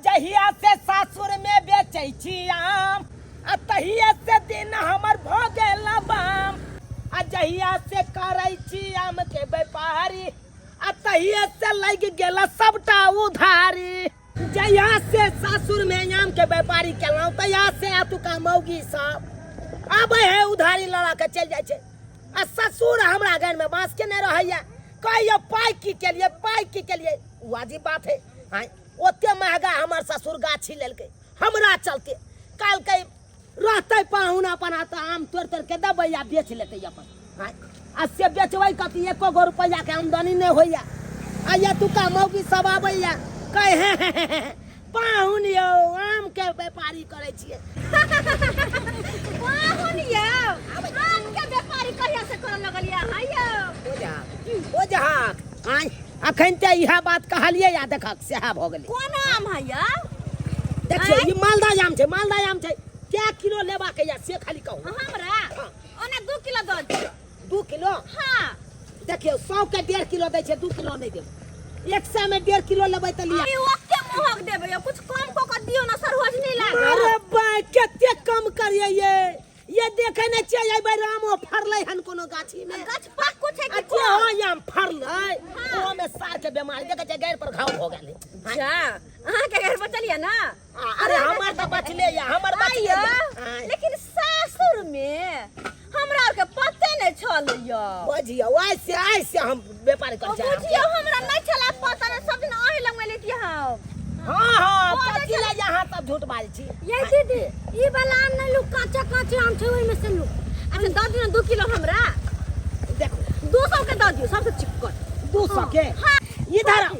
जहिया से सासुर में बेचै छी आम आ तहिया से दिन हमर भऽ गेल बाम। आ जहिया से करै छी आम के व्यापारी आ तहिया से लागि गेल सबटा उधारी। जहिया से सासुर में आम के व्यापारी केलहुँ तहिया से एतुका मौगी सब आबै है उधारी लड़ा के चलि जाइ छै। आ ससुर हमरा घर में बाँस के नहीं रहैया, कहियो पाइ की केलिए पाइ की केलिए। वाजिब बात है। आँय, ओते महंगा हमर ससुर गाछी लेलकै हमरा चलते। कहलकै रहतै पाहुन अपन हाथ आम तोड़ि तोड़ि के देबै आ बेच लेतै अपन। आँय, आ से बेचबै कथी, एको गो रुपैआ के आमदनी नहीं होइया। आ एतुका मौगी सब आबैया कहे हे हे हे हे, पाहुन यौ आम के व्यापारी करै छियै। पाहुन यौ आम के व्यापारी कहिया से करऽ लगलियै अहाँ यौ? ओ जहाक, आँय, अखन तऽ इएह बात कहलियै आ देखक सएह भऽ गेलै। कोन आम है यौ? देखियौ ई मालदा आम छै, मालदा आम छै। कै किलो लेबाक यऽ से खाली कहू। हमरा? हाँ। ओना 2 किलो दऽ दियौ। 2 किलो? हाँ। देखियौ 100 के 1.5 किलो दै छै, 2 किलो नहि देबै। 100 में 1.5 किलो लेबै तऽ लिअ। अरे ओते महग देबै यौ, कुछ कम कऽ कऽ दियौ ने, सरोजनी लागल। अरे बा, कते कम करियै ये? ये देखै नहि छियै, एहि बेर आमो फड़लै हन कोनो गाछी में। गाछ पाकू छै कि आ जे कोन? हँ आम फड़लै, हाँ। ओहो में सार के बीमारी देखै छियै, गैर पर घाव भऽ गेलै। अच्छा, अहाँके गैर बचल यऽ ने? अरे हमर तऽ बचले यऽ, हमर बचले यऽ। आइयो, आँय। लेकिन सासुर में हमरा आरके पते नहि छल यौ। बुझियौ, आइ से हम व्यापार करै छी। बुझियौ, हमरा नहि छल पता, नहि सब दिन अहीं लग में लेतियै हम। हाँ, हाँ, बोलै कथी छलै। लए यहाँ सब झूठ बाजै छी? ये दीदी, ई वाला आम नहि लू, काँचा काँचा आम छै, ओहिमे से लू। अच्छा, दऽ दियौ ने 2 किलो हमरा। देखो। 200 के दऽ दियौ, सबसे चिक्कन। 200 के? हाँ। इधर आउ।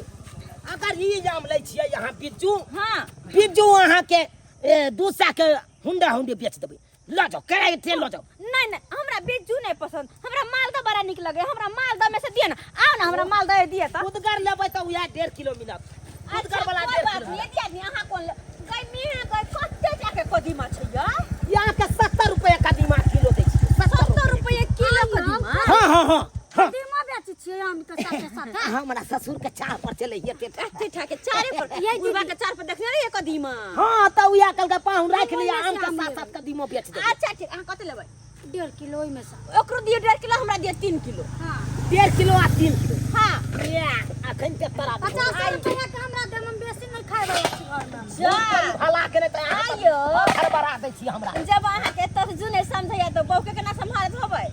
अगर ई आम लै छियै यहाँ बिज्जू, हाँ। बिज्जू अहाँ के, ए, 200 के हुंडा हुंडी बेच देबै। लऽ जाउ, केरा के तेल लऽ जाउ। नहीं, नहीं, हमरा बिज्जू नहीं पसंद, हमरा मालदह बड़ा नीक लगे, हमरा मालदह में से दिए ना, आओ ना हमरा मालदह दिए त। उदगर लेबै त उएह 1.5 किलो मिलत। अच्छा, उदगर वाला कोई 1.5 बात किलो। नहीं, दिया नहीं, अहाँ कोन ले? गई मीहा गई, कते जाके कदीमा छै यौ? यहाँ के 70 रुपया कदीमा किलो दै छियै। 70 70 रुपया किलो कदीमा? हाँ, हाँ, हाँ, हाँ। कदीमा बेचै छियै आम के साथे साथे। हमरा ससुर के चार पर चलै हियै ते ठा। ते ठा के चारे पर। ये बुढ़वा दीदी। के चार पर देखने रहियै कदीमा। हाँ, त उएह कहलकै पाहुन राखि लिअ, ओहिमे आम से के आम साथ लेबै। साथ कदीमो बेच देबै। अच्छा ठीक, अहाँ कते लेबै? 1.5 किलो ओहिमे से। ओकरो दियौ 1.5 किलो, हमरा दियौ 3 किलो। हाँ। 1.5 किलो आ 3 किलो। हाँ। ये, अखन के तोरा 50 आइ। रुपया के हमरा देब, हम बेसी नहि खाय वाला छी घर में। जा। भला के नहि तऽ अहाँ तऽ आइयो। हड़बड़ा दै छी हमरा। जब अहाँ के तसजू नहि समझैया तऽ बहू के केना सम्हारैत होबै?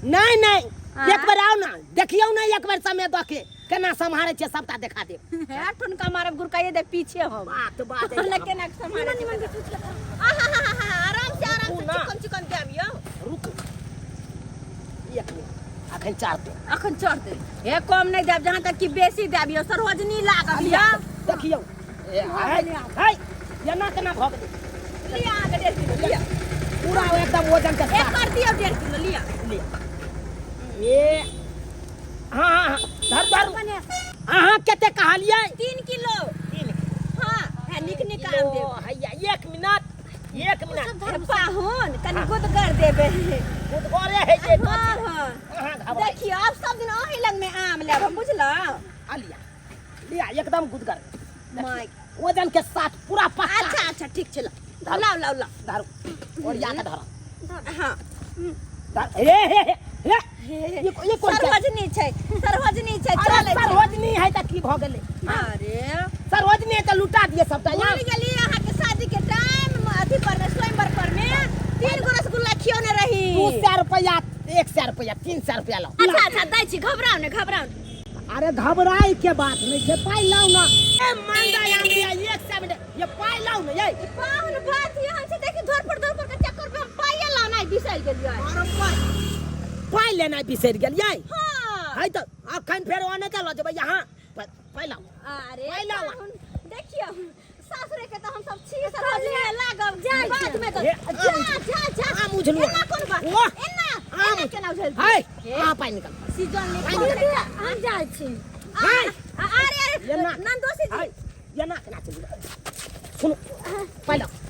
नहि, नहि, हाँ? एक बेर आउ ना, देखियौ ने एक बेर समय दऽ के केना सम्हारै छियै, सबटा देखा देब। हे, ठुनका मारब गुरकाइए दे पीछे हम। बात बात हमरा केना सम्हारै निमन छियै? निमन बिछुच के खाउ। आहाहाहा, आराम से, आराम से, रुकू ना। चिकन चिकन देब यौ। रुकू। एक मिनट, अखन चढ़तै। अखन चढ़तै। हे, कम नहि देब, जहाँ तक कि बेसी देब यौ, सरोजनी लागब यौ। देखियौ। ए, हाय, हाय, एना केना भऽ गेलै? लिअ अहाँके 1.5 किलो, लिअ। पूरा एकदम वजन के साथ। एकर दियौ 1.5 किलो, लिअ। लिअ। ए, हाँ, हाँ, हाँ, धर, धर। अहाँ कते कहलियै? 3 किलो। 3 किलो। हाँ, है, नीक नीक आम देब। ओ, हैया, एक मिनट, एक मिनट। हे, पाहुन, कनि गुदगर देबै। गुदगरे है जे, हाँ, हाँ। अहाँ घबराइ। देखियौ, आब सब दिन अहीं लग में आम लेब हम, बुझलहुँ? आ लिअ, लिअ, एकदम गुदगर। माय। वजन के साथ पूरा पक्का। अच्छा, अच्छा, ठीक छै, लाउ। धरू। लाउ, लाउ, लाउ। धरू। और या के धरू। हाँ। धर। हे, हे, हे, हे। ये कोन छै? सरोजनी छै, सरोजनी छै, अरे चलै छै। सरोजनी है तऽ की भऽ गेलै? अरे। सरोजनी है तऽ लुटा दिए सबटा। भूल गेली अहाँके शादी के टाइम, अथी पर में, स्वयंवर पर में, 3 गो रसगुल्ला खियौने रही। 200 रुपया, 100 रुपया, 300 रुपया लाउ। अच्छा, अच्छा, दै छी, घबराउ ने, घबराउ ने। अरे घबराई के बात नहीं छै, पाई लाउ ना। ए मांदा आम लिया, 100 मिनट, ये पाई लाउ ना, ये। ई पाहुन बात यहाँ छै, देखी धर पर धर पर के चक्कर में हम पाइये लानाइ बिसरि गेलियै। अरे पाई, पाई लेनाइ बिसरि गेलियै? हाँ। है तऽ अखन फेर ओने के लऽ जेबै यहाँ। पाई लाउ। अरे पाई लाउ। पाहुन, देखियौ, सासुरे के तऽ हम सब छी, सरोजनी लागब, बाद में तऽ हे, जा, जा, जा। आम उझलू। एना कोन बात? वाह। एना, आम। एना केना उझलतै? है, हे। अहाँ पाई निकालू। सीजन में पाई कोन निकालू। बेटा? हम जाइ छी। है। अरे, अरे, एना। नंदोसी जी। है, एना केना चलि गेलै? सुनू, पाई लाउ।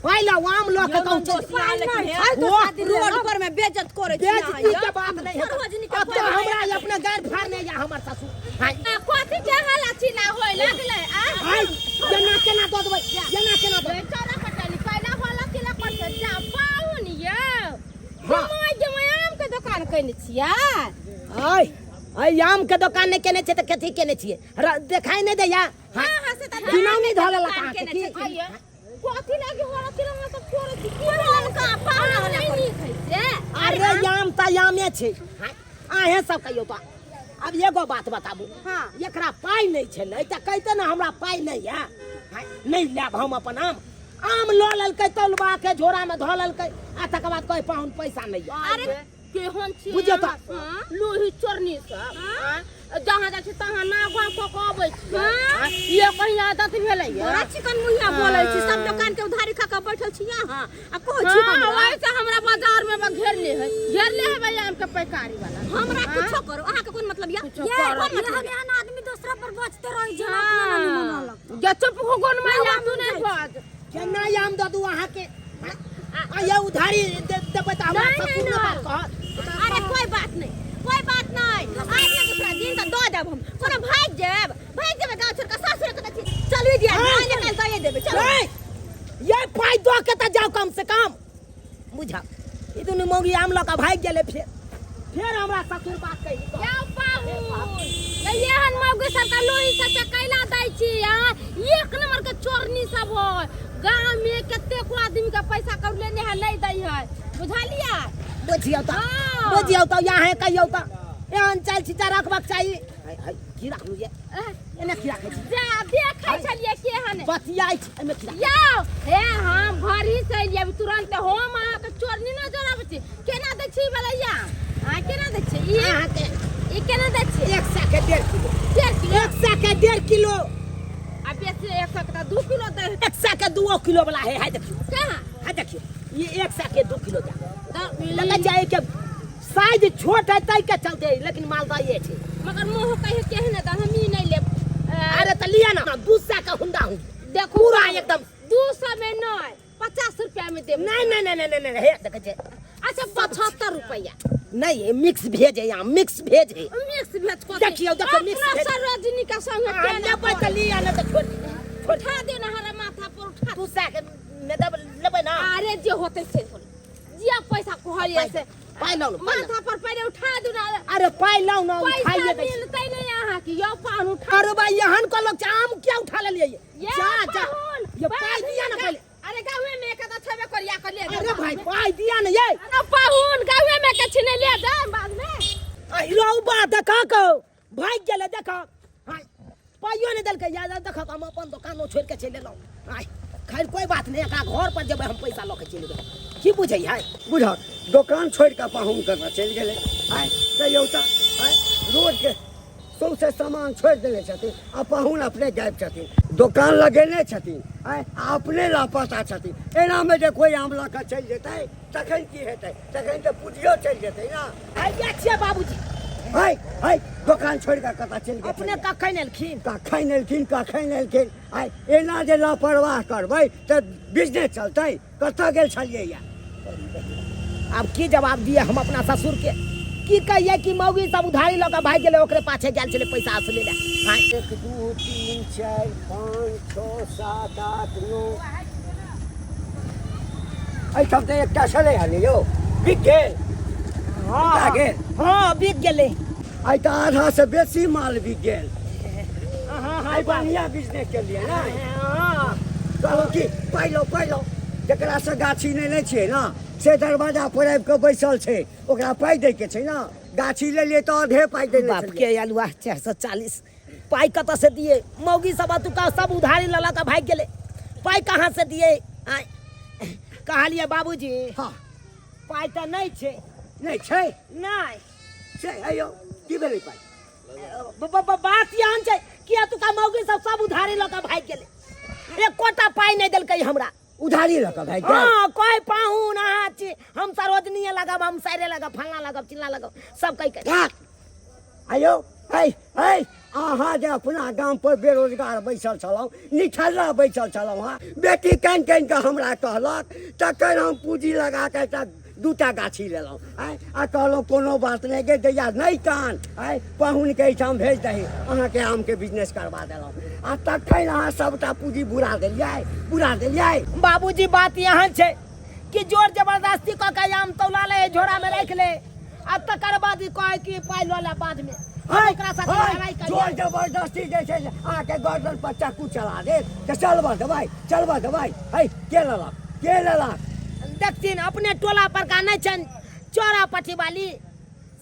पाई लाउ, आम लऽ के कहूँ चलि। पाई नहि, है तो वाह, शादी रोड लेलक। पर में बेइज्जत करै छी अहाँ, बेइज्जती यौ। के बात नहीं है। सरोजनी के अब तो पाई हमरा अपने गाड़ फाड़ने या हमर ससुर। हाय कथी के हल्ला चिल्ला होय लागलै आ हाय केना केना दऽ देबै केना केना दऽ चौरा पटली पहिला हल्ला चिल्ला करते जा पाहुन यौ हाँ। जमाइ जमाइ आम के दोकान कयने छियै आय आय आम के दोकान नहि केने छियै तऽ कथी केने छियै देखाई नहि दैया हाँ हाँ से तऽ दिमाग नहि धऽ लेलक दोकान अहाँके केने की छथिन। कथी लागी हल्ला चिल्ला हमरा सब करै छी की भेल का पाहुन नहि नीक है से अरे आम तऽ आमे छै अहें सब कहियौ तऽ आब एगो बात बताबू हाँ। एकरा पाइ नहि छलै तऽ कहिते ने हमरा पाइ नहि यऽ नहि लेब हम अपन आम आम लऽ लेलकै तौलबा के झोरामे धऽ लेलकै आ तकर बाद कहै पाहुन पैसा नहि यऽ अरे केहन छी बुझियौ तऽ। अहाँ सब? लोही चोरनी सब आँय? जहाँ जाइ छी तहाँ ना गाँव कऽ कऽ अबै छी आँय? ये कहीं आदत भेलै ये बड़ा चिकन मुहिया बोलै छी सब दुकान के उधारी खा के बैठल छी अहाँ आ कहै छी हाँ, हमरा वैसे हमरा बाजार में घेरले है घेरले है भैया आम के पैकारी वाला हमरा कुछो करू अहाँ के कोन मतलब या कुछो ये करू। कोन मतलब ये एहन आदमी दोसरा पर बचते रही जे अपना नहीं मनलक गे चुप हो गोन मैया तू नहीं बाज केना आम दऽ दू अहाँके आ ये उधारी देबै तऽ हमरा नहीं, ससुर नहीं, ने बात कहत अरे कोई बात नहीं कोई बात नहीं आज ना दूसरा दिन तो दऽ देब हम कोनो भागि जायब भागि जेबै गाँव छोड़ के सासुर के तऽ चलू दिया हाँ। आइ ने काल्हि दए देबै चलू नहीं, ये पाइ दऽ के तऽ जाउ कम से कम बुझा ई दुनू मौगी आम लऽ कऽ भागि गेलै फेर फेर हमरा ससुर बात कहि जाओ पाहुन ये एहन मौगी सबके लोही सबके कैला दै छी अहाँ एक नंबर के चोरनी सब है गाँव में कतेको आदमी के पैसा कौड़ी लेने है नहीं दै है बुझलियै बुझियौ तऽ हाँ। बुझियौ तऽ यहाँ कहियौ तऽ एहन चालि छिचा रखबाक चाही हाय, हाय, की राखलू ये एने की राखै छी जा देखै छलियै केहन बतियाइ छी एहिमे की राखै यौ हे हम घर ही से एलियै अभी तुरंत हम अहाँके चोरनी न जराबै छी केना दै छी बलैया अहाँ केना दै छी ई अहाँके ई केना दै छी 100 के 1.5 किलो। 1.5 किलो? 100 के 1.5 किलो। आ बेसी 100 के तऽ 2 किलो दै हेतै। 100 के 2 किलो वाला है। हाय देखियौ। कहाँ? हाय देखियौ, ये 100 के 2 किलो जा तऽ लगे छै के साइज छोट है ताहि के चलते, लेकिन मालदह ये छै। मगर मोह कहे केहन है तऽ हम ई नहि लेब। अरे तऽ लिअ ना, 200 के हुंडा हूँ। देखू। पूरा एकदम। 200 में नहीं, 50 रुपया में देब। नहीं नहीं नहीं नहीं नहीं, हे देखै छै। अच्छा, 75 रुपया। नहीं, ये मिक्स भेज है, यहाँ मिक्स भेज है। मिक्स भेज को? देखियौ, देखियौ, मिक्स अपना भेज। सरोजनी के संग अहाँ केना लेबै तऽ लिअ, नहि तऽ छोड़ छोड़। उठा दे ना हमारा माथा पर उठा। 200 के नहि देब, लेबै ना? अरे जे होते से होले, जे पैसा कहलिए से। पाइ लाउ ने, पाइ लाउ। माथा पर पहले उठा दू ना। अरे पाइ लाउ ना। पैसा उठाइए दै छी। मिलते नहीं अहाँ की यौ पान उठा। अरे भाई, एहन कहलक छै, आम क्या उठा लेलियै? ये जा जा। पाहुन, ये पाइ दिया ना पहिले। अरे गाँवे में एक तो छेबे करिया कर ले। अरे भाई, पाइ दिया ना ये। अरे पाहुन, गाँवे में के छिने ले जाए बाद में। अहिरो बा देखा को भागि गेलै। देखा हाय, पाइयो नहि देलकै। या देखा, हम अपन दोकानो छोड़ि के चलि एलहुँ। आय खैर, कोई बात नहीं, एकरा घर पर जेबै हम, पैसा लऽ के चलि एबै। की बुझै है? बुझल, दोकान छोड़ि कऽ पाहुन कतऽ चलि गेलै? आँय कहियौ तऽ, आँय, रोडके सौँसे सामान छोड़ि देने छथिन आ पाहुन अपने गायब छथिन। दोकान लगेने छथिन, आँय, आ अपने लापता छथिन। एनामे जे कोइ आम लऽ कऽ चलि जेतै तखन की हेतै? तखन तऽ पूँजियो चलि जेतै ने। आइया छियै बाबूजी। है है, दोकान छोड़ि कऽ कतऽ चलि गेल? अपने कखन एलखिन? कखन एलखिन, कखन एलखिन? आइ एना जे लापरवाह करबै तऽ बिजनेस चलतै? कतऽ गेल छलियै या? आब की जवाब दिए हम अपना ससुर के? की कहिए कि मौगी सब उधारी लऽ कऽ भागि गेलै, ओकरे पाछे गेल छलै पैसा असुलै लए। आँय। 1, 2, 3, 4, 5, 6, 7, 8, 9। एहिठाम तऽ एकटा छलै हँ ने यौ, बिक गेल? हँ। बिका गेल? हँ, बिक गेलै। आइ तऽ आधासँ बेसी माल बिक गेल। हँ। आइ बढ़िआँ बिजनेस केलियै ने। हँ। कहलहुँ कि पाइ लो, पाइ लो। जकरासँ गाछी लेने छियै ने से दरवाजा पर आबि कऽ बैसल छै। ओकरा पाइ दैके छै ने। गाछी लेलियै तऽ आधे पाइ देने बाप छलियै। के आलुआ 440। पाइ कतऽ से दिए? मौगी सब अतुका सब उधारी लऽ लऽ कऽ भागि गेलै, पाइ कहाँ से दिए? आँय, कहलियै बाबूजी, हँ। पाइ तऽ नहि छै। नहि छै? नहि। से अयौ, की भेलै पाइ? बात एहन छै कि एतुका मौगी सब सब उधारी लऽ कऽ भागि गेलै, एकोटा पाइ नहि देलकै हमरा। उधारी लऽ कऽ भागि गेल? हँ। कोइ पाहुन अहाँ छी, हम सरोजनीये लगब, हम साइरे लगब, फल्लाँ लगब, चिल्लाँ लगब, सब कहि कहि। राख। आयौ है है, अहाँ जे अपना गाम पर बेरोजगार बैसल छलहुँ, निठल्ला बैसल छलहुँ हँ, बेटी कानि कानि कऽ हमरा कहलक, तखन हम पूँजी लगा कऽ एकटा दूटा गाछी लेलहुँ आँय आ कहलहुँ कोनो बात नहि गे दैया नहि कान आँय पाहुनके एहिठाम भेज दही अहाँके आमके बिजनेस करबा देलहुँ आ तखन अहाँ सबटा पूँजी बुरा देलियै बुरा देलियै। बाबूजी बात यहाँ छै कि जोर जबरदस्ती कऽ के आम तौला ले झोरा में राखि ले आ तकर बाद ई कहै कि पाइ लऽ ले बाद में। हम ओकरा साथे लड़ाई करियै। जोर जबरदस्ती जे छै से अहाँके गर्दन पर चाकू चला देत तऽ चलबऽ देबै चलबऽ देबै है के लेलक के लेलक? देखथिन अपने टोला पर का नहि छनि चौरा पट्टी वाली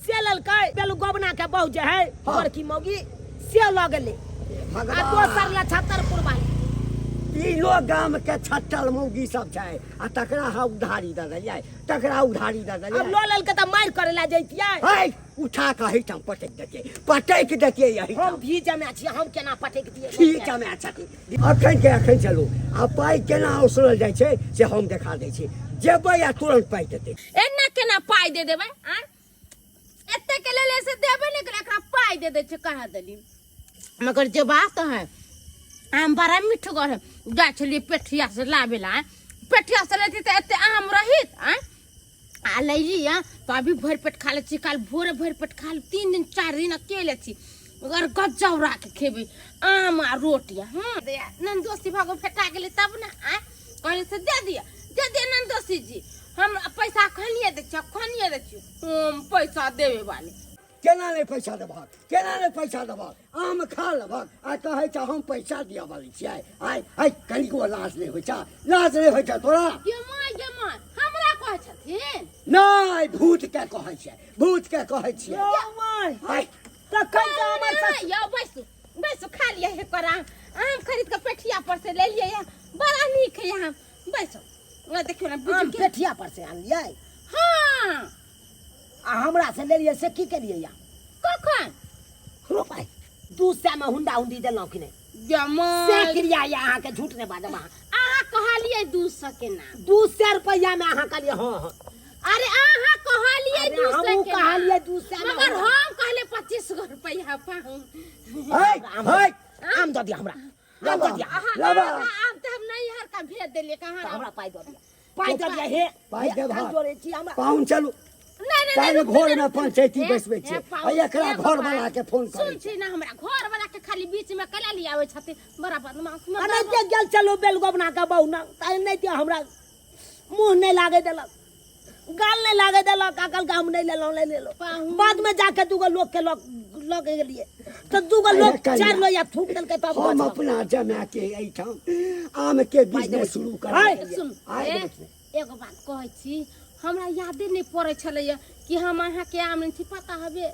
से लेलकै बेलू गोबना के बहु जे है बड़की मौगी से लऽ गेलै आ दोसर भगवान लछत्तरपुर वाली। तीनो गाम के छट्टल मौगी सब छै आ तकरा अहाँ उधारी दऽ देलियै तकरा उधारी दऽ आब देलियै। लऽ लेलकै तऽ मारि करै लए जैतियै। है उठा कऽ एहिठाम पटकि देतियै पटकि देतियै एहिठाम। हम भी जमा छी हम केना पटकि दियै? ठीक जमा छथिन अखन के अखन चलू आ पाइ केना उसरल जाइ छै से हम देखा दै छी जेबै आ तुरंत पाइ देतै। एना केना पाइ दे देबै? आँय एते के लेले से देबै नहि केना एकरा पाइ दे दै छै कहा देली। मगर जे बात है आम बड़ा मिठगर है जाइ छलियै पेठिया से लाबे ला पेठिया से लेती तऽ एते आम रहित। आँय आ लैली हँ तऽ अभी भरि पेट खा लै छी काल्हि भोरे भरि पेट खा लेब 3 दिन 4 दिन अकेले छी मगर गजब राख खेबै आम आ रोटी। हँ नन्दोसी भगो भेटा गेलै तब ने। आँय कहलियै से दे दिअ दे दिअ नन्दोसी जी हम पैसा खनिए दै छियै खनिए दै छियै हम पैसा देबे वाले। केना नहि पैसा देबहक केना नहि पैसा देबहक? आम खा लेबहक आ कहै छ हम पैसा दिअ वाली छियै। आइ आइ कनिको लाज नहि होइ छ लाज नहि होइ छ तोरा? गे माय गे माय हमरा कहै छथिन? नहि भूत के कहै छियै भूत के कहै छियै। यौ माय आइ तखन तऽ हमर नहि, यौ बैसू बैसू खा लिअ हे कर आम आम खरीद कऽ पेठिया पर से ले लिअ बड़ा नीक है आम बैसू। ओ देखियौ ने आम बुझि के पेठिया पर से आनलियै? हाँ आ हमरा से लेलियै से की केलियै या? कखन? रोपाइ 200 में हुंडा हुंडी देलहुँ कि नहि? गे माय। से क्रिया या अहाँके झूठ नहि बाजब अहाँ। अहाँ कहलियै 200 के ना। 200 रुपैआ में अहाँ कहलियै हाँ हाँ। अरे अहाँ कहलियै अरे 200 हमहूँ के ना। कहलियै 200 में मगर हुंडा। हम कहलियै 25 गो रुपैआ पाहुन। है है आम दऽ दिअ हमरा आम दऽ दिअ। अहाँ लाबा। आम तऽ हम नैहर का भेज देलियै कहाँ। तऽ हमरा पाइ दऽ दिअ पाइ दऽ दिअ हे पाइ देबहक। कान जोड़ै छी हमरा। पाहुन चलू नहीं नहीं काल्हि रुकू भोर ना, में रुकू। पंचायती हे, बैसबै हे, छियै पाहुन, आ एकरा एगो घर बात। वाला के फोन करै सुन छी ना हमरा घर वाला के खाली बीच में कला लिया आबै छथिन बड़ा बदमाश आ नहि ते गेल चलू बेलगोबना के बहु ना ताहि नहि ते हमरा मुँह नहि लागै देलक गाल नहि लागै देलक आ कहलकै हम नहि लेलहुँ नहि लेलहुँ। पाहुन। बाद में जाके दूगो लोग के लऽ के गेलियै तऽ दूगो लोग अरे कन्या। 4 लोहिया थूक देलकै तब हम बचल। अपना जमा के एहिठाम आम के बिजनेस शुरू करा आइ। देलियै। सुन आइ ए, देखियौ। एगो बात कहै छी हमरा यादे नहि पड़ै छलैया कि हम अहाँके आम नहि छी पता हबे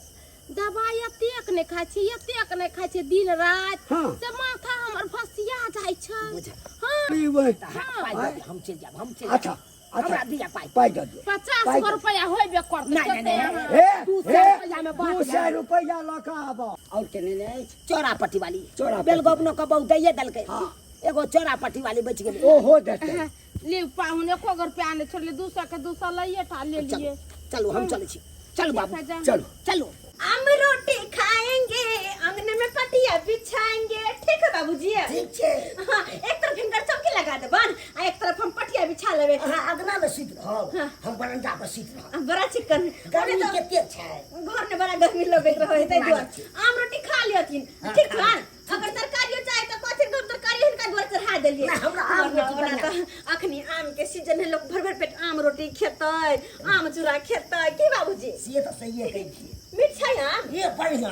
दवाई एतेक नहि खाइ छी एतेक नहि खाइ छी दिन राति हाँ। से माथा हमर भसिया जाइ छै। बुझल। हाँ। ई वही। हाँ, पाइ दऽ दिअ, हम चलि जायब हम चलि जायब। अच्छा अच्छा हमरा दिअ पाइ। पाइ दऽ दियौ। 50 पाइ गो दऽ रुपैआ होइबे करतै नहि, नहि, कते नहि, अहाँ? हे, 200 हे, रुपैआ में बात 200 भेल। रुपैआ लऽ कऽ आबऽ। आओर के नेने अछि? चौरा पट्टी वाली। चौरा पट्टी। बेलगोबनो के बहु दैये देलकै। हाँ। एगो चौरा पट्टी वाली बचि गेलै। ओहो देतै। ले पाहुन एको गो रुपैआ नहि छोड़ले 200 के 200 लैये टा ले चलू लिए। चलू हम चलै छी चलू बाबू चलू चलू। हम रोटी खाएंगे अंगने में पटिया बिछाएंगे। ठीक है बाबूजी? ठीक छै। हाँ, एक तरफ हिनकर चौकी लगा देबन आ एक तरफ हम पटिया बिछा लेबै। अहाँ अंगना में सुति रहब हम बरंडा पर सुति रहब। आ, बड़ा चिकन। गर्मी कते छै? घर में बड़ा गर्मी लगैत रहै ताहि दुआरे। आम रोटी खा लियथिन ठीक है? अगर तरकारियो चाहे तऽ कहथिन हम तरकारी हिनका दुआरे चढ़ा देलियै। नहि, हमरा आम ओना रोटी ओना बढ़िआँ। तऽ अखनी आम के सीजन है लोग भर भर पेट आम रोटी खेतै आम चूड़ा खेतै की बाबूजी? से तऽ सहिए कहै छियै। मीठ छै आम? ये बढ़िआँ।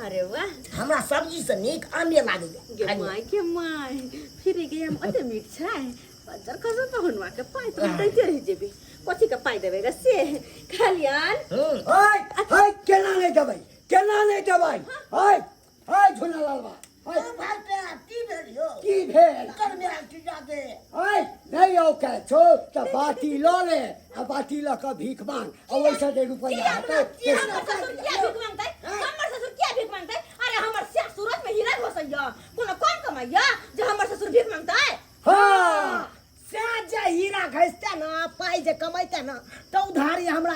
अरे वाह। हमरा सब्जी से नीक आमे लागैया। गे माय गे माय फिर गे आम ओते मीठ छै। बजर कसम पहुनवा के पाइ तऽ दैते रहि जेबी। कथी के पाइ देबै गे से कहलियन? ओइ, ओइ, केना नहि देबै केना नहि देबै? ओइ, ओइ, झूना लालबा, ओइ। भाई पे की भेल यौ? की भेल? कर मेरा की जादे? ओइ, नहि औ के छौ तऽ बाटी लऽ ले आ बाटी लऽ कऽ भीख मांग आ ओहिसँ जे रुपैआ हेतै से हमर ससुर किया भीख मांगतै? हमर ससुर किया भीख मांगतै? अरे हमर सास सूरत में हीरा घोसैया कोनो कम कमाइया जे हमर ससुर भीख मांगतै? हाँ। से जे हीरा घसते ना पाइ जे कमैते ना तऽ उधारी हमरा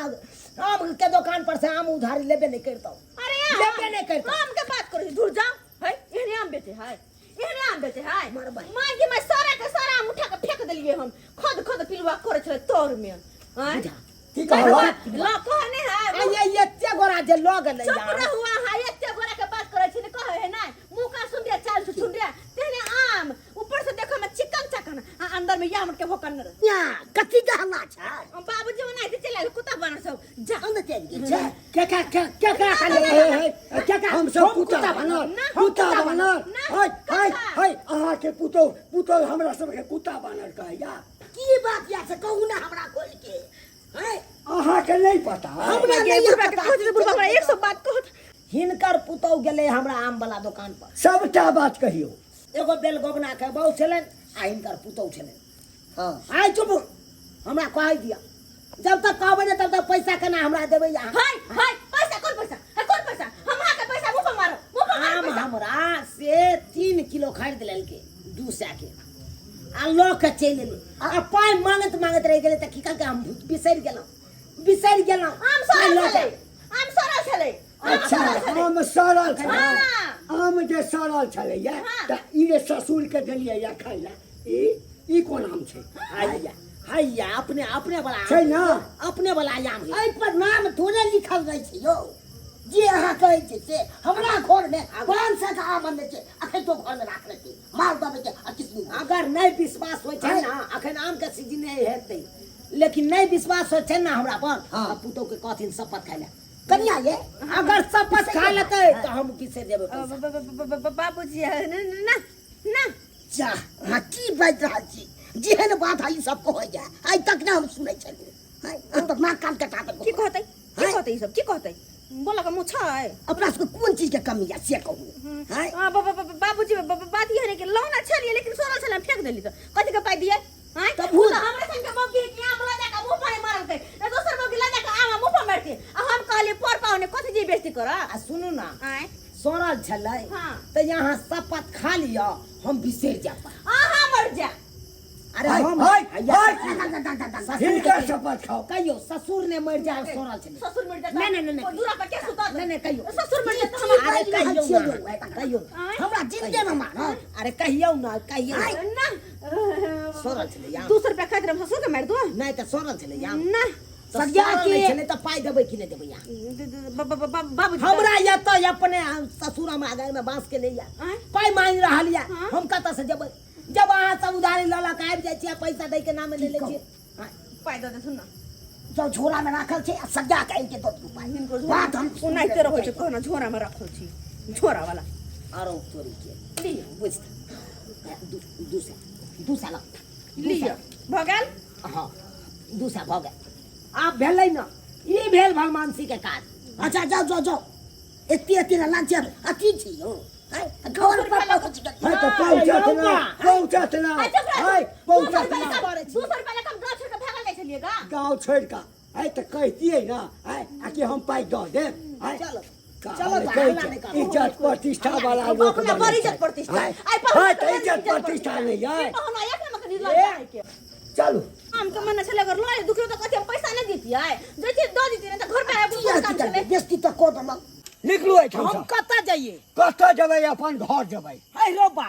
आम के दुकान पर से आम उधारी लेबे नहि करितौ। अरे लेबे नहि करितौ। आम के बात करै छी, दूर जाओ। है एहने आम बेचे है एहने आम बेचे है। मरबै। माय के माय सारा के सारा आम उठा के फेंक देलियै हम खद खद पिलुआ करै छलै तर में। आँय? बुझा। की कहलक? ल कहने है। आ ये एते गोरा जे लऽ गेलै चुप आम। रहू अहाँ, एते गोरा के बात करै छी ने, कहै है नै मुंह का सुन रे, चाल सुन रे, तेहने आम ऊपर से देखो में चिकन चकन आ अंदर में याम के भोकन रहे। या कथी के हल्ला छै? हम बाबूजी ओनाहिते चलि आयल कुत्ता बनल सब जा। अंदर चलि गेल छै। के के के केकरा खाली हे, हे, केकरा? हम सब हम कुत्ता कुत्ता बनल, ना, कुत्ता कुत्ता बनल। ना, है है कक्का। है, अहाँके पुतोह, पुतोह हमरा सबके कुत्ता बनल कहैया। की बात या से कहू ना हमरा खोल के। हैं? अहाँके नहि पता? हमरा गे, नहि बुढ़बा के पता। कहत, बुढ़बा हमरा 100 बात कहत। हिनकर पुतहु गेलै हमरा आम वाला दोकान पर। सबटा बात कहियौ। एगो बेलगोबना के बहु छलनि आ हिनकर पुतहु छलनि। हाँ। आइ चुप, हमरा कहै दिअ, जब तक कहबै ने तब तक पैसा केना हमरा देबै अहाँ? हाय हाय, पैसा कोन पैसा है, कोन पैसा? हम अहाँ के पैसा मुंह पर मारो, मुंह पर मारो आम पैसा। हमरा से 3 किलो खरीद लेलकै 200 के आ लऽ के चलि एलै आ पाइ मांगैत मांगैत रहि गेलै, तऽ की कहलकै हम बिसरि गेलहुँ, बिसरि गेलहुँ। आम सड़ल पाइ लऽ छलै, के। आम सड़ल छलै, आम अच्छा, सड़ल छलै। आम सड़ल छलै। हाँ। आम जे सड़ल छलैया हाँ। तऽ ई जे ससुर के देलियै या खाइ लए, ई कोन आम छै? हैया हैया, अपने अपने वाला आम छै ना? अपने वाला आम है। एहि पर नाम थोड़े लिखल रहै छै यौ, जे अहाँ कहै छियै से हमरा घर में 500 के आम अनने छै, अखन तो घर में राखने छै, माल दबै छै आ किछु नहि। अगर नहि विश्वास होइ छै ना, अखन आम के सीजन नहि हेतै, लेकिन नहि विश्वास होइ छै ना हमरा पर, हाँ। तऽ पुतोह के कहथिन शपथ खाइ लए। कनिया ये अगर शपथ खा लेतै तऽ हम बिसरि जेबै पैसा। बाबूजी ना ना। जा, अहाँ की बाजि रहल छी? जेहन बात है ई सब कहैया आइ तक ने हम सुनै छलियै। हैं, अहाँ तऽ नाक कान कटा देलहुँ। की कहतै, की हैं? कहतै ई सब, की कहतै? बोला के मुँह छै। अपना सबके कोन चीज के कमी है से कहू। हैं? हाँ, बाबूजी, बात ई है ने कि लौना छलियै लेकिन सड़ल छलै, हम फेंक देली, तऽ कथी के पाइ दियै? हैं? तब ओ तऽ हमरे संग के मौगी है कि आम लऽ जाके मुँह पर मारलकै, ने दोसर मौगी लऽ जाके आम मुँह पर मारतै, आ हम कहलियै पर पाहुने कथी जे बेइज्जती करऽ। आ सुनू ना, आँय? सड़ल छलै हाँ। तऽ यहाँ शपथ खा लिअ, हम बिसरि जायब। अहाँ मर जा। अरे हाय, हम हाय, हैया, हाय। ससुर हिनकर के शपथ खाउ। कहियो ससुर ने मरि जाय, सड़ल छलै। ससुर मरि जाय। नहीं, नहीं, नहीं, नहीं। दूरा पर के सुतत? नहीं, नहीं, कहियो। ससुर मरि जाय तऽ की हम अरे बाजि रहल कहियो छियै ना, यौ? कहियो। आँय? हमरा जिंदे में मारत। अरे कहियो ना, कहियो। ना। सड़ल छलै आम। 200 रुपया खातिर हम ससुर के मारि दू? नहि तऽ सड़ल छलै आम। ना। तऽ सरिया सड़ल के- नहि छलै तऽ पाइ देबै कि नहि देबै अहाँ? बाबूजी हमरा एतऽ अपने ससुर हमरा घर में बांस के नहीं या, आँय? पाइ मांगि रहल या, हाँ? हम कतऽ से जेबै जब अहाँ सब उधारी लऽ लऽ के आबि जाइ छियै, पैसा दै के नाम नहि लै छियै। आँय? पाइ दऽ देथुन ना। जो झोरा में राखल छै आ सरिया के आनि के दऽ दियौ पाइ। हिनको बात हम ओनाहिते रहै छै, कहना झोरा में राखल छी, झोरा वाला। आरो तोरी के लिअ। बुझ, दू सए, 200 लऽ। लिअ, भऽ गेल। हाँ, 200 भऽ गेल। आब भेलै ने, ई भेल भलमानसी के काज। अच्छा जाओ जाओ जाओ, एते एते ना लांच अथी छी यौ। हैं? घर पर पहुँच गेल। है तऽ पहुँचत ना, पहुँचत ना। अच्छा, चुप रह। है पहुँचत ना। 200 रुपया लऽ कऽ हम गाँव छोड़ि कऽ भागल जाइ छलियै गा। गाँव छोड़ि कऽ है तऽ कहितियै ना है, आ कि हम पाइ दऽ देब। है चलो कहल चलो तऽ कहै हल्ला छै, नहि करू। इज्जत प्रतिष्ठा वाला लोक अपना बनै बड़ छै। इज्जत प्रतिष्ठा। है, आइ पहुना है तऽ तऽ बड़ इज्जत इज्जत प्रतिष्ठा नहि ई है। पहुना एक नंबर के निर्लज्ज है के। चलू। आम के मन छलै अगर लऽ दुखियो तऽ कथी हम पैसा नहि दितियै? जैतियै दऽ दितियै, नहि तऽ घर पर आबि की कऽ अथी काम छलै। करबै? बेइज्जती तऽ कऽ देलक। निकलू एहिठाम हम सँ। कतऽ जइयै? कतऽ जेबै? अपन घर जेबै। है रौ बा,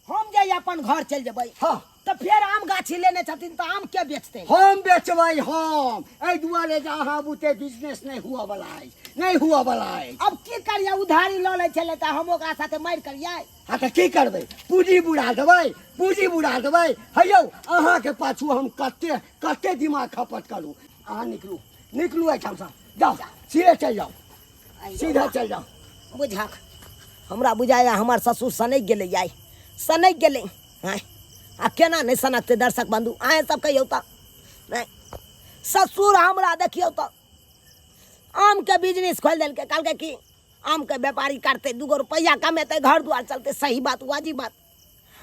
हम जे अपन घर चलि जेबै। हाँ। तऽ फेर आम गाछी लेने छथिन तऽ आम के बेचतै? हम बेचबै हम, एहि दुआरे जे अहाँ बुते बिजनेस नहि हुअ वाला अछि, नहि हुअ वाला अछि। अब की करियै? उधारी लऽ लै छलै तऽ हम ओकरा साथे मारि करियै? हाँ तऽ की करबै? पूंजी बुड़ा देबै, पूंजी बुड़ा देबै। हे यौ, अहाँके पाछू हम कते कते दिमाग खपत करू। अहाँ निकलू, निकलू एहिठामसँ, जाउ सीधे चलि जाउ, सीधा चलि जाउ। बुझक हमरा बुझाया हमर ससुर सनकि गेलै, आइ सनकि गेलै। आँय, आ केना नहि सनकतै? दर्शक बन्धु अहेँ सब कहियौ तऽ। नहि ससुर हमरा देखियौ तऽ आमके बिजनेस खोलि देलकै, कहलकै कि आमके व्यापारी करतै, 2 गो रुपैआ कमेतै, घर दुआर चलतै। सही बात, वाजिब बात।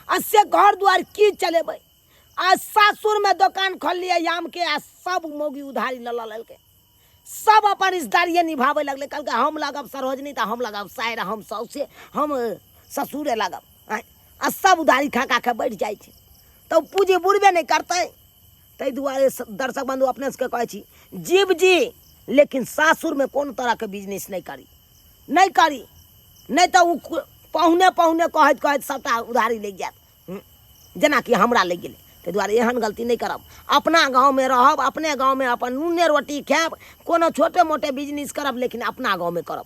आ से घर दुआर की चलेबै? आ सासुरमे दोकान खोललियै आमके, आ सब मौगी उधारी लऽ लेलकै, सब अपन रिश्तेदारिए निभाबै लगलै। कहलकै हम लागब सरोजनी तऽ हम लागब साइर, हम सौसे, हम ससुरे लागब। आँय, आ सब उधारी खा खा कऽ बैठ जाइ छै तऽ पूँजी बुड़बे नहि करतै। ताहि दुआरे दर्शक बन्धु अपने सबके कहै छी, जीव जी लेकिन सासुरमे कोनो तरहके बिजनेस नहि करी, नहि करी, नहि तऽ ओ पाहुने पाहुने कहैत कहैत सबटा उधारी लागि जायत, जेनाकि हमरा लागि गेलै। ताहि दुआरे एहन गलती नहि करब। अपना गाँवमे रहब, अपने गाँवमे अपन नूने रोटी खायब, कोनो छोटे मोटे बिजनेस करब, लेकिन अपना गाँवमे करब।